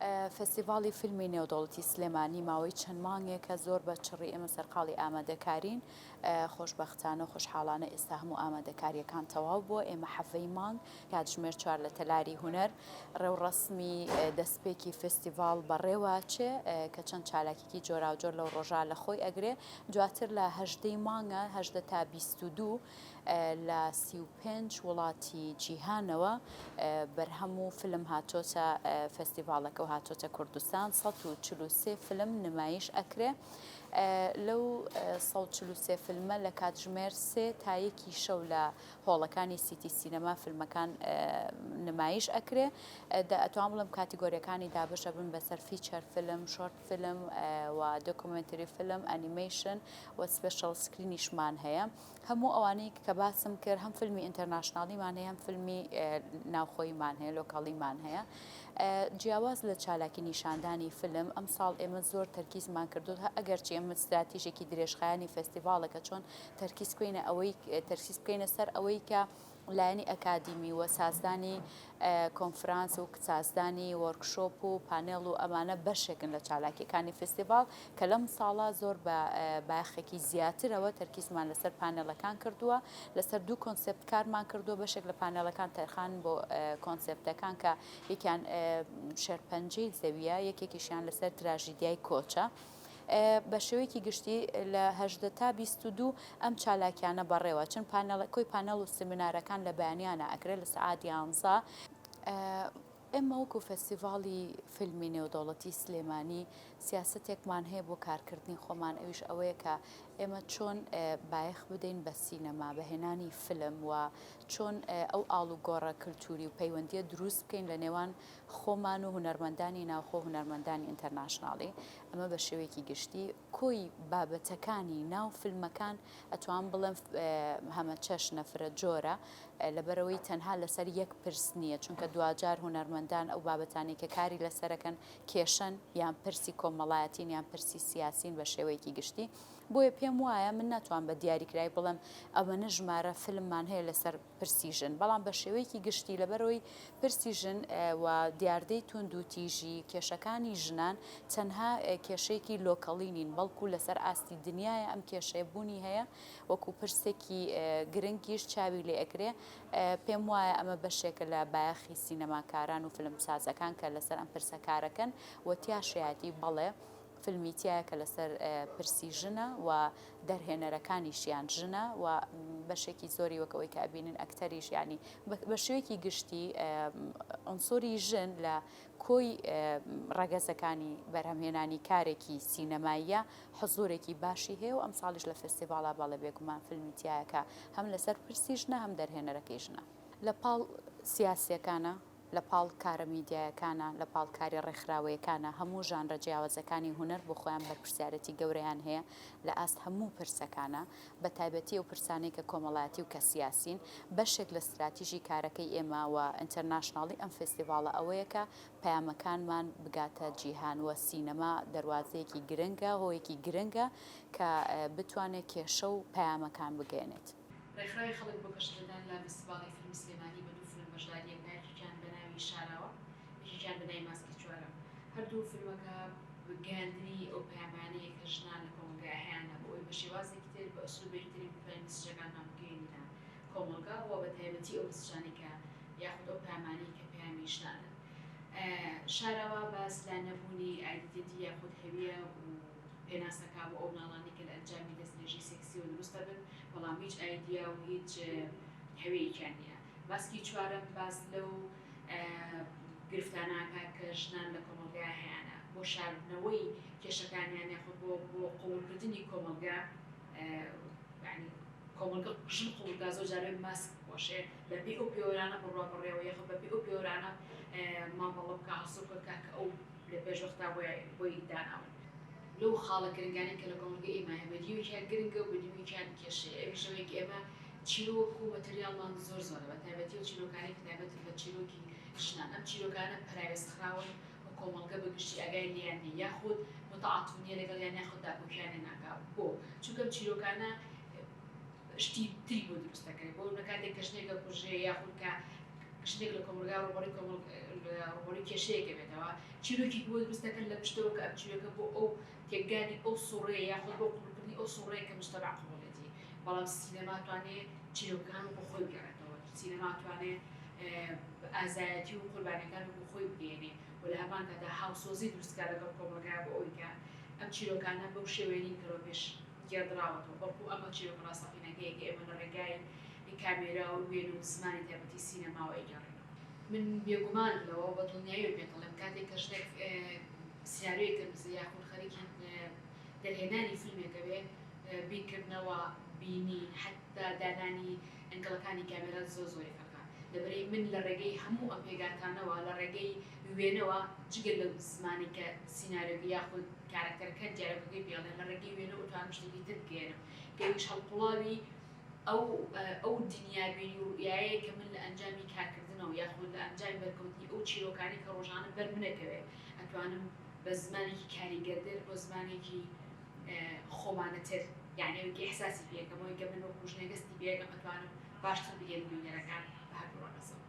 فێستیڤاڵی فیلمی نێودەوڵەتی سلێمانی ماوەی چەند مانگێکە زۆر بە چڕی ئێمە سەرقاڵی ئامادەکارین، خۆشبەختانە و خۆشحاڵانە ئێستا هەموو ئامادەکارییەکان تەواو بووە، ئێمە حەڤەی مانگ کاتژمێر چوار لە تەلاری هونەر ڕێوڕەسمی دەستپێکی فێستیڤاڵ بەڕێوەچێ کە چەند چالاکیکی جۆراوجۆر لەو ڕۆژە لە خۆی ئەگرێ، دواتر لە هەژدەی مانگە 18 تا 22 لە 35 وڵاتی جیهانەوە بەرهەم و فیلم هاتۆتە فێستیڤاڵەکە و هاتۆتە کوردستان، 143 فیلم نمایش ئەکرێ. لەو 143 فیلمە لە کاتژمێر سێ تا یەکی شەو لە هۆڵەکانی سیتی سینەما فیلمەکان نمایش ئەکرێ. ئەتوانم بڵێم کاتیگۆریەکانی دابەش ئەبن بەسەر feature film، short film و documentary film، ئەنیمەیشن و special screen یشمان هەیە. هەموو ئەوانەی کە باسم کرد هەم فیلمی international یمان هەیە هەم فیلمی ناوخۆییمان هەیە local یمان هەیە. جیاواز لە چالاکی نیشاندانی فیلم ئەمساڵ ئێمە زۆر تەرکیزمان کردووە ئەگەرچی ئەمە ستراتیژێکی درێژخایەنی فێستیڤاڵە کە چۆن تەرکیز بکەینە ئەوەی تەرکیز بکەینە سەر ئەوەی کە لایەنی ئەکادیمی و سازدانی کۆنفرانس و سازدانی وۆرکشۆپ و پانێڵ و ئەمانە بەشێکن لە چالاکیەکانی فستیڤاڵ کە لەم ساڵە زۆر بە بایەخێکی زیاترەوە تەرکیزمان لەسەر پانێڵەکان کردووە لەسەر دوو کۆنسێپت کارمان کردووە بەشێک لە پانێڵەکان تەرخان بۆ کۆنسێپتەکان کە یەکیان شێرپەنجەی زەویە یەکێکیشیان لەسەر تراژیدیای کۆچە. بە شێوەیەکی گشتی لە 18 تا 22 ئەم چالاکیانە بەڕێوە چن پانێڵ کۆی پانێڵ و سمینارەکان لە بەیانیانە ئەکرێت لە سەعات یانزە. ئێمە وەکو فێستیڤاڵی فیلمی نێودەوڵەتی سلێمانی سیاسەتێکمان هەیە بۆ کارکردنی خۆمان ئەویش ئەوەیە کە ئێمە چۆن بایەخ بدەین بە سینەما بە هێنانی فیلم و چۆن ئەو ئاڵوگۆڕە کلتوری و پەیوەندیە دروست بکەین لە نێوان خۆمان و هونەرمەندانی ناوخۆ و هونەرمەندانی international ی ئەمە بە شێوەیەکی گشتی کۆی بابەتەکانی ناو فیلمەکان ئەتوانم بڵێم هەمەچەشنە فرە جۆرە لەبەرئەوەی تەنها لەسەر یەک پرس نییە چونکە دواجار هونەرمەندان ئەو بابەتانەی کە کاری لەسەرەکەن کێشەن یان پرسی کۆمەڵایەتین یان پرسی سیاسین بە شێوەیەکی گشتی بۆیە پێم وایە من ناتوان بە دیاریکرای بڵێم ئەوەنە ژمارە فیلممان هەیە لەسەر پرسی ژن، بەڵام بە شێوەیەکی گشتی لەبەرئەوەی پرسی ژن و دیاردەی توندوتیژی، کێشەکانی ژنان تەنها کێشەیەکی local ی نین، بەڵکو لەسەر ئاستی دنیایە ئەم کێشەیە بوونی هەیە، وەکو پرسێکی گرنگیش چاوی لێ ئەکرێ، پێم وایە ئەمە بەشێکە لە بایەخی سینەماکاران و فیلمسازەکان کە لەسەر ئەم پرسە کارەکەن و تیاشیایەتی بەڵێ. فیلمی تیایە کە لەسەر پرسی ژنە و دەرهێنەرەکانیشیان ژنە و بەشێکی زۆری وەک ئەوەی کە ئەبینن ئەکتەریش یانی بە شێوەیەکی گشتی عنسوری ژن لە کۆی ڕەگەزەکانی بەرهەمهێنانی کارێکی سینەماییە حزورێکی باشی هەیە و ئەمساڵیش لە فێستیڤاڵا بەڵێ بێگومان فیلمی تیایە کە هەم لەسەر پرسی ژنە هەم دەرهێنەرەکەی ژنە. لە پاڵ سیاسیەکانە لە پاڵ کارە میدیایەکانا، لە پاڵ کاری ڕێکخراوەیەکانا، هەموو ژانرە جیاوازەکانی هونەر بۆ خۆیان بەرپرسیارێتی گەورەیان هەیە لە ئاست هەموو پرسەکانا، بە تایبەتی ئەو پرسانەی کە کۆمەڵایەتی و کە سیاسین. بەشێک لە ستراتیژی کارەکەی ئێمە و international ی ئەم فێستیڤاڵە ئەوەیە کە پەیامەکانمان بگاتە جیهان و سینەما دەروازەیەکی گرنگە، هۆیەکی گرنگە کە بتوانێت کێشە و پەیامەکان بگەیەنێت. ڕێکخراوی خەڵک بۆ گەشەپێدان لە فیستیڤاڵی فیلمی سلێمانی بە دوو فیلم بەشدارییەکە، یەکێکیان بە ناوی شاراوە، یەکێکیان بە ناوی ماسکی چوارەم. هەردوو فیلمەکە گەیاندنی ئەو پەیامانەیە کە ژنان لە کۆمەڵگایا هەیانە بۆ ئەوەی بە شێوازێکی تر، بە ئسلوبێکی تر بتوانین message ەکانمان بگەیەنینە کۆمەڵگا و بە تایبەتی ئەو message انەی کە یاخود ئەو پەیامانەی کە پەیامی ژنانن. شاراوە باس لە نەبوونی identity یاخود هەویە و پێناسەکە بۆ ئەو مناڵانەی کە لە ئەنجامی دەستدرێژی سێکسیەوە دروست دەبن، بەڵام هیچ ئایدیا و هیچ هەوێیەکیان نییە. ماسکی چوارەم باس لەو گرفتانە ئەکات کە ژنان لە کۆمەڵگایا هەیانە بۆ شاردنەوەی کێشەکانیان یاخود بۆ بۆ قبوڵکردنی کۆمەڵگا یانی کۆمەڵگە ژن قبوڵکا زۆر جار بێ ماسک بپۆشێ بەپێی ئەو پێوەرانە بڕوا بەڕێوە یاخود بەپێی ئەو پێوەرانە مامەڵە بکا هەڵسوکەوت بکا کە ئەو لە پێشوەختا بۆی داناون. لەو خاڵە گرنگانەی کە لە کۆمەڵگەی ئێمە هەیە بە دیوێکیان گرنگە و بە دیوێکیان کێشەیە ئەویش ئەوەیە کە ئێمە چیرۆک و مەتەریاڵمان زۆر زۆرە بە تایبەتی ئەو چیرۆکانەی کە تایبەتن بە چیرۆکی ژنان ئەم چیرۆکانە پەراوێزخراون و کۆمەڵگە بە گشتی ئاگای لێیان نییە یاخود متعاطف نییە لەگەڵیان یاخود داکۆکییان لێ ناکا بۆ؟ چونکە ئەم چیرۆکانە شتی تری بۆ دروست دەکرێت بۆ نمونە کاتێک کە ژنێک ئەکوژرێ یاخود کە. ژنێک لە کۆمەڵگا ڕووبەڕووی کۆمەڵ ڕووبەڕووی کێشەیەک ئەبێتەوە، چیرۆکێکی بۆ دروست دەکەن لە پشتەوە کە ئەم چیرۆکە بۆ ئەو تێکدانی ئەو سوڕەیە یاخود بۆ قبوڵکردنی ئەو سوڕەیە کە مجتەمع قبوڵێتی. بەڵام سینەما توانێ چیرۆکەکان وەکو خۆی بگێڕێتەوە، سینەما توانێ ئازایەتی و قوربانیەکان وەکو خۆی بگەیەنێ و لە هەمان کاتا هاوسۆزی دروست بکات لەگەڵ کۆمەڵگا بۆ ئەوەی کە ئەم چیرۆکانە بەو شێوەیە نین کە لەوە پێش گێڕدراوەتەوە، بەڵکو ئەمە چیرۆکە ڕاستەقینەکەیە کە ئێمە لە ڕێگای کامێرا و وێنە و زمانی تایبەتی سینەماوە ئەیگێڕینەوە. من بێگومانم لەوە و بە دڵنیاییەوە پێت دەڵێم کاتێک کە ژنێک سیناریۆیەک دەنووسێ یاخود خەریکی دەرهێنانی فیلمێکە بێ، بیرکردنەوە، بینین، حەتتا دانانی angle ەکانی کامێرا زۆر زۆری فەرقە. لەبەرئەوەی من لە ڕێگەی هەموو ئەم پێکهاتانەوە، لە ڕێگەی وێنەوە جگە لەو زمانەی کە سیناریۆکە یاخود کارەکتەرەکە دیالۆگەکەی پێ ئەڵێن، لە ڕێگەی وێنەوە ئەتوانم شتێکی تر بگەیەنم کە ئەویش هەڵقوڵاوی ئەو ئەو دنیابینی و ڕوئیایەیە کە من لە ئەنجامی کارکردنەوە یاخود لە ئەنجامی بەرکەوتنی ئەو چیرۆکانەی کە ڕۆژانە بەر منەکەوێ ئەتوانم بە زمانێکی کاریگەرتر بۆ زمانێکی خۆمانەتر یعنی ئەوەی کە ئیحساسی پێ ئەکەم ئەوەی کە من وەکوو ژنێک هەستی پێ ئەکەم ئەتوانم باشتر بگەیەنم بینەرەکان بە هەردوو ڕەگەزەوە.